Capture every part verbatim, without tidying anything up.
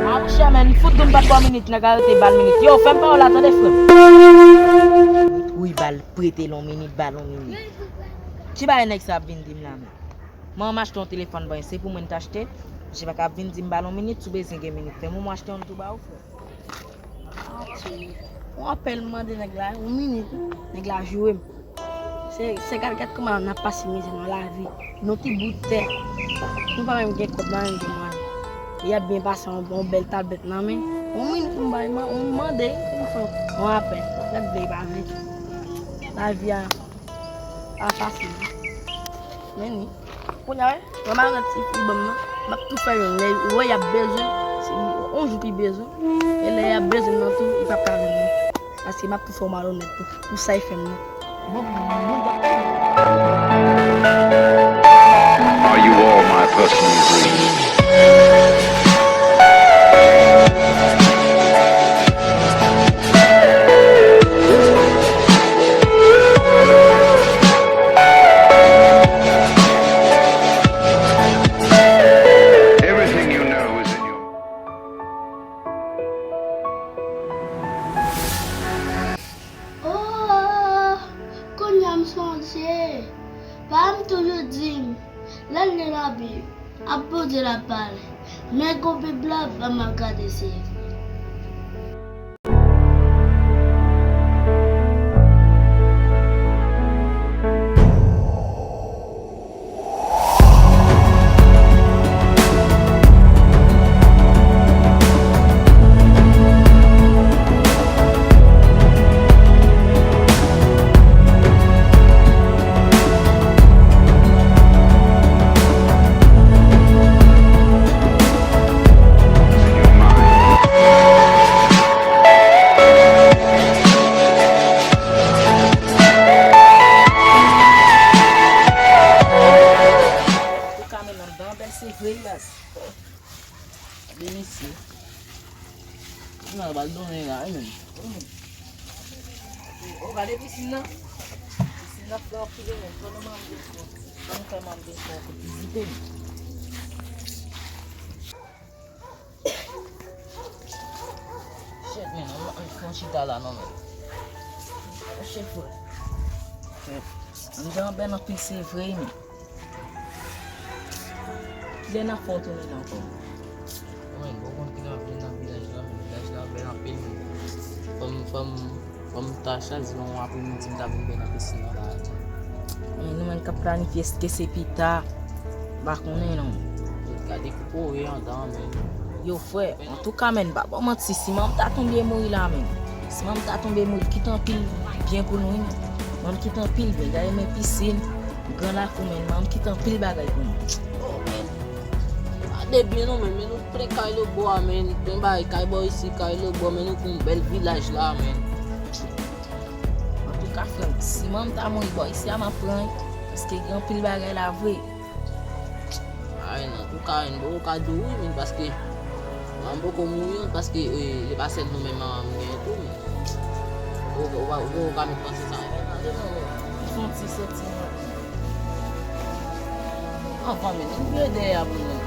A monchè, men fout doun pa t ba w minit, nèg la rete ba l minit. Yo, fè m pawòl la, tande, frè m. Wi, ba l prete l yon minit, ba l yon minit. Ki bagay nèg sa ap vin di m la, men? Mwen, m achte yon telefòn, bon, se pou mwen t achte. Misye pa ka ap vin di m ba l yon minit, si w bezwen gen minit. Fè m, mwen achte yon tou ba ou, frè. Yon apèl m mande nèg la, yon minit, nèg la joure m. Se, se gad, gad kòman n ap pase mizè nan lavi. Nou ti bout tè. Nou pa menm gen kòb nan men gen mwayen. Y ap byen pase yon, yon bèl tablèt nan men. Yon minit m bay, m mande, yon fè yon apèl. Gad vle pa vle. Lavi a pa fasil. Men ni. Kounye a, wè, mwen pa rete ti fi ban m nan. M ap tou fè youn. Lè, wè, y ap bezwen. Se yon jou ki bezwen. E lè y ap bezwen m nan tou, li p ap ka jwenn mwen. Paske m ap tou fè w malonèt tou. Pou sa y fè m nan. Bon, bon, bon, bon. Are you all my personal dreams? Everything you know is in your Oh, kounye a m sonje. Paran m toujou di m, lè l li Labib, ap Bondye l ap pale. Men gon Bib la, ban m al gade si e vre. Antouka, men anndan an bèl se vre wi baz. Gade mesye. Nan bal donnen la wi menm. O, gade pisin nan. Pisin nan fre anpil wi menm. Fò nou manm gen fò. Fò nou fè manm gen fò pou vizite nou. Shit, men, an, an, fè yon chita la, non, men. Monchè, frè. Frè, anndan an bèl anpil, se vre, men. Kilè n ap fè w tounen la ankò? Mwen, bon, konn ki n ap vin nan vilaj la, men vilaj la bèl anpil, men. Fò m, fò m Fò m ta chwazi yon apremidi m ta vin bèl nan pisin nan la. Men nou menm k ap planifye èske se pita, m pa konnen non. Gade kokoye anndan an men. Yo frè, antouka men, m pa ba w manti, si manm ta tonbe mouri la men. Si manm ta tonbe mouri, kite anpil byen pou nou wi men. Manm kite anpil byen, gade men pisin, gran lakou men, manm kite anpil bagay pou nou. Oh men. Pa de byen non men, men nou Pre kay Lobò a, men, gen bagay, kay bò isi, kay Lobò, men nou gon bèl vilaj la, men. Antouka, frè m, si manm ta mouri bò isi a, m ap pran, paske gen anpil bagay la vre. Ay, nan, antouka, men, m poko ka di w wi, men, paske manm poko mouri, paske, e, e pa sèl nou menm manman m genyen tou, men. Ou, ou, ou, ou pa met panse sa. Tande non, men. M fè yon ti soti, men. Anvan, men, nou vire dèyè a pou nou.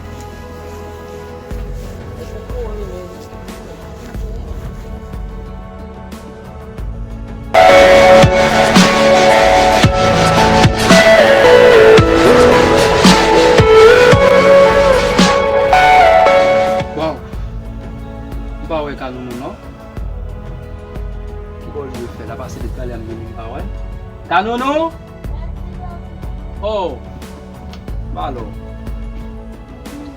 E pou kouri, men. Bon, m pa wè Kanounou non. Ki bò l dwe fè la? Pase depi talè a m vini m pa wè. Kanounou? Oh! Malo.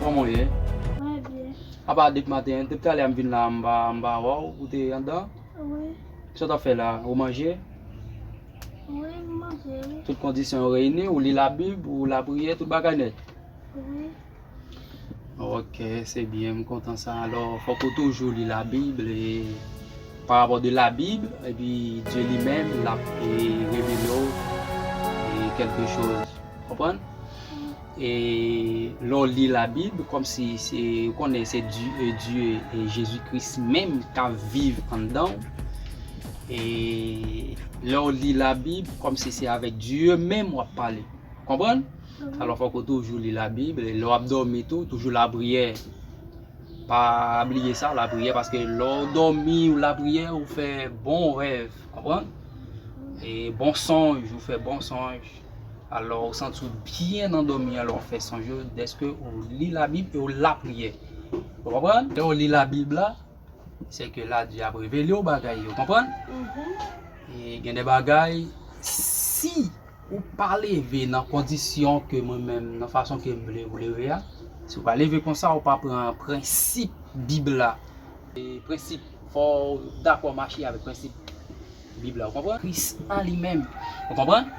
Kòman w ye? Mwen byen. Apa depi maten an, depi talè a m vin la, m pa, m pa wè w, ou te anndan? Wi. Sa w t ap fè la? Ou manje? Wi, m manje, wi. Tout kondisyon yo reyini, ou li Labib, ou lapriyè, tout bagay nèt? Wi. Ok, se byen, m kontan sa. Alò, fòk ou toujou li Labib, e, pa rapò de Labib, epi Dye li menm, l ap, e, revele w, e, kèlke choz. Konprann? E lè w li Labib, kòmsi se, ou konnen se Dye, e, Dye, e, Jezi Kris menm k ap viv anndan w. E lè w li Labib, kòmsi se avèk Dye menm w ap pale. Konprann? Alò, fòk ou toujou li Labib. E lè w ap dòmi tou, toujou lapriyè. Pa bliye sa, lapriyè, paske lè w dòmi, ou lapriyè, ou fè bon rèv. Konprann? E bon sonj, ou fè bon sonj. Alò, ou santi w byen andòmi an lè w fè sonj yo, dèske ou li Labib e ou lapriyè. Ou konprann? Lè w li Labib la, se ke la Dye ap revele w bagay yo, konprann? E gen de bagay, si ou pa leve nan kondisyon ke mwen menm, nan fason ke m vle ou leve a, si ou pa leve konsa, ou pa pran prensip Bib la. E prensip, fò w dakò mache avèk prensip Bib la, ou konprann? Kris pa li menm. Ou konprann?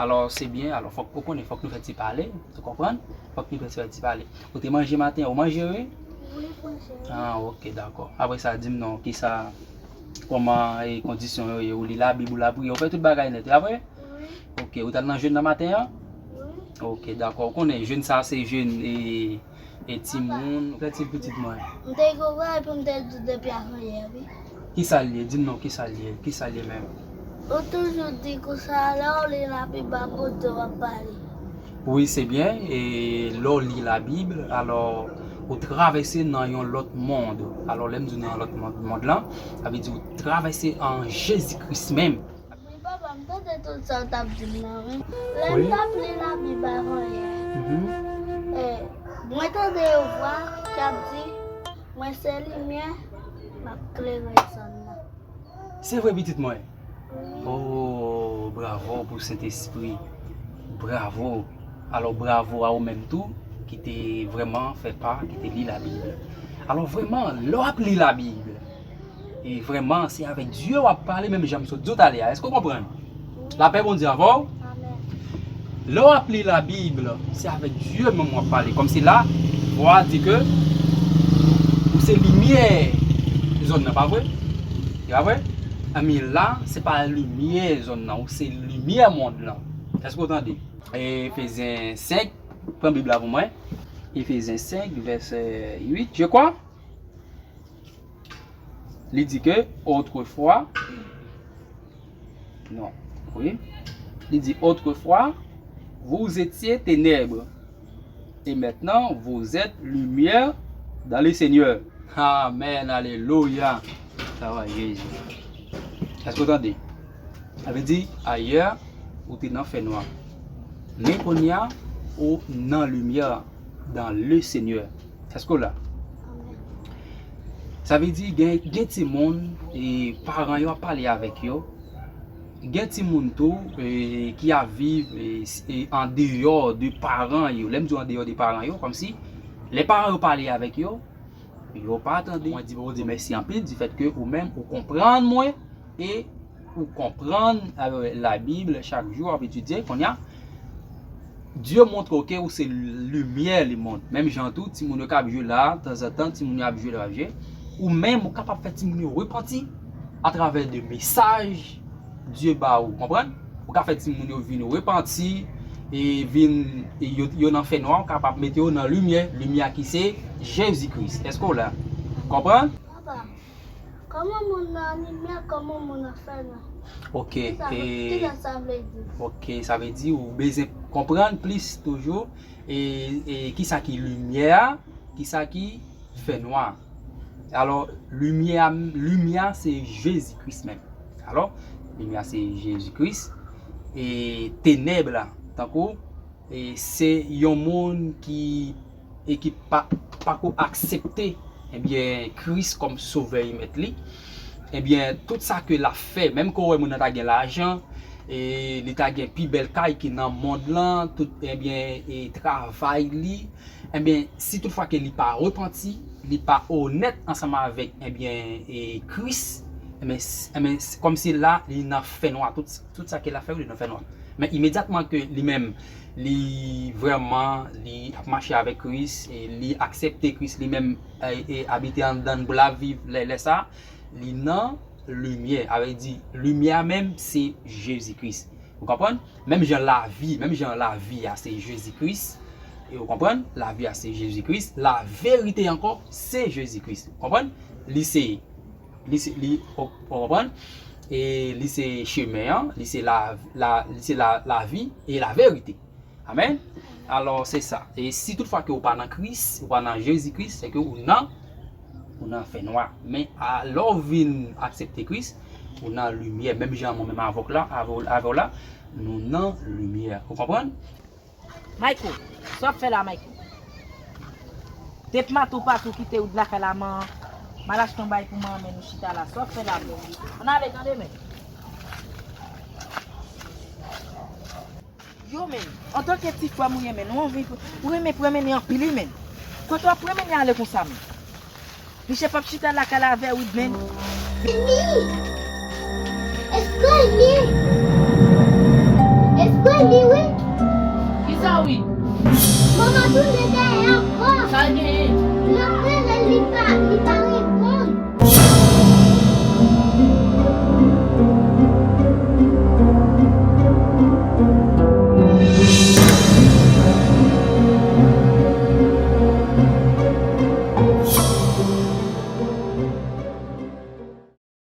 Alò, se byen. Alò, fòk ou konnen, fòk nou fè ti pale. Ou konprann? Fòk nou fè ti pale. Ou te manje maten an, ou manje, wi? Wi, manje. Ah, ok, dakò. Apre sa, di m non, kisa, kòman, e, kondisyon yo ye? Ou li Labib, ou lapriyè, ou fè tout bagay nèt, e apre? Wi. Ok, ou t al nan jèn nan maten an? Wi. Ok, dakò. Ou konnen jèn sa se jèn, e, e timoun. Ou fè ti pitit mwen. M te kouvè epi m te di depi avanyè, wi. Kisa l ye? Di m non, kisa l ye? Kisa l ye menm? Ou toujou di konsa, lè w li Labib a Bondye w ap pale. Wi, se byen. E lè w li Labib, alò, ou travèse nan yon lòt mond. Alò, lè m di w nan yon lòt mond, mond lan, sa vle di ou travèse an Jezi Kris menm. Wi, papa, m tande tout sa w t ap di m nan, wi. Lè m t ap li Labib avanyè, e, mwen tande yon vwa k ap di, mwen se limyè, m ap klere zòn nan. Se vre, pitit mwen? Wi. Oh, bravo pou Sentespri. Bravo. Alò, bravo a ou menm tou, ki te vrèman fè pa, ki te li Labib. Alò, vrèman, lè w ap li Labib, e vrèman, se avèk Dye w ap pale, menm jan m sot di w talè a. Èske w konprann? Lapè Bondye avè w. Amèn. Lè w ap li Labib, se avèk Dye menm w ap pale. Kòmsi la, vwa a di ke ou se limyè zòn nan, pa vre? E pa vre? Anben la, se pa limyè zòn nan, ou se limyè mond lan. Èske w tande? Efezyen senk, pran Bib la pou mwen. Efezyen senk, vèsè uit, je crois. Li di ke, autrefois, non, wi. Li di, autrefois, vous étiez ténèbres, et maintenant, vous êtes lumière dans le Seigneur. Amèn, alelouya. Travay Jezi. Èske w tande? Sa vle di, ayè, ou te nan fènwa. Men kounye a, ou nan limyè, dans le Seigneur. Èske w la? Sa vle di, gen, gen timoun, e paran yo ap pale avèk yo. Gen timoun tou, e, ki ap viv, e, s-, e, andeyò de paran yo. Lè m di andeyò de paran yo, kòmsi, lè paran yo pale avèk yo, yo pa tande. Mwen di Bondye mèsi anpil, difèt ke ou menm, ou konprann mwen, e ou konprann, e, Labib chak jou, w ap etidye. Kounye a, Dye montre w ke ou se limyè lemonn. Menm jan tou, timoun yo k ap jwe la, tanzantan, timoun yo ap jwe, yo ap jwe. Ou menm, ou kapab fè timoun yo repanti atravè de mesaj Dye ba ou, konprann? Ou ka fè timoun yo vin repanti, e vin, e yo, yo nan fènwa, ou kapab mete yo nan limyè, limyè a ki se Jezi Kris. Èske w la? Konprann? Papa, kòman moun nan limyè, kòman moun nan fènwa? Ok, kisa, e, kisa sa vle di? Ok, sa vle di ou bezwen konprann plis toujou, e, e kisa ki limyè a, kisa ki fènwa. Alò, limyè a, limyè a se Jezi Kris menm. Alò, limyè a se Jezi Kris. E tenèb la, tankou, e se yon moun ki, e ki pa, pako aksepte, ebyen, Kris kòm sovè e mèt li, ebyen, tout sa ke l ap fè, menm ke w wè moun nan ta gen lajan, e li ta gen pi bèl kay ki nan mond lan, tout, ebyen, e travay li, ebyen, si toutfwa ke li pa repanti, li pa onèt ansanm avèk, ebyen, e Kris, ebyen, s-, ebyen, s-, kòmsi la, li nan fènwa. Tout, tout sa ke l ap fè, li nan fènwa. Men imedyatman ke li menm, li vrèman, li ap mache avèk Kris, e li aksepte Kris li menm, e, e abite anndan l pou l ap viv lè, lè sa, li nan limyè. Sa vle di, limyè a menm, se Jezi Kris. Ou konprann? Menm jan lavi, menm jan lavi a, se Jezi Kris. E ou konprann? Lavi a, se Jezi Kris. Laverite ankò, se Jezi Kris. Ou konprann? Li se, li se, li, ou, ou konprann? E li se chemen an, li se la, la, li se la, lavi e laverite. Amen. Alò, se sa. E si toutfwa ke ou pa nan Kris, ou pa nan Jezi Kris, se ke ou nan, ou nan fènwa. Men a, lè w vin aksepte Kris, ou nan limyè. Menm jan mwen menm avè w la, avè w, avè w la, nou nan limyè. Ou konprann? Mayko, sa w ap fè la, Mayko? Depi mato patou kite ou lakay la, man, m al achte yon bay pou manman nou chita la. Sa w ap fè la, men? Ann ale, tande, men. Yo, men, antanke ti frè m ou ye, men, ou anvi, ou renmen pran mennen anpil, wi, men. Kote w ap pran mennen ale konsa, men? Misye p ap chita lakay la avè w, men. Eskal mi!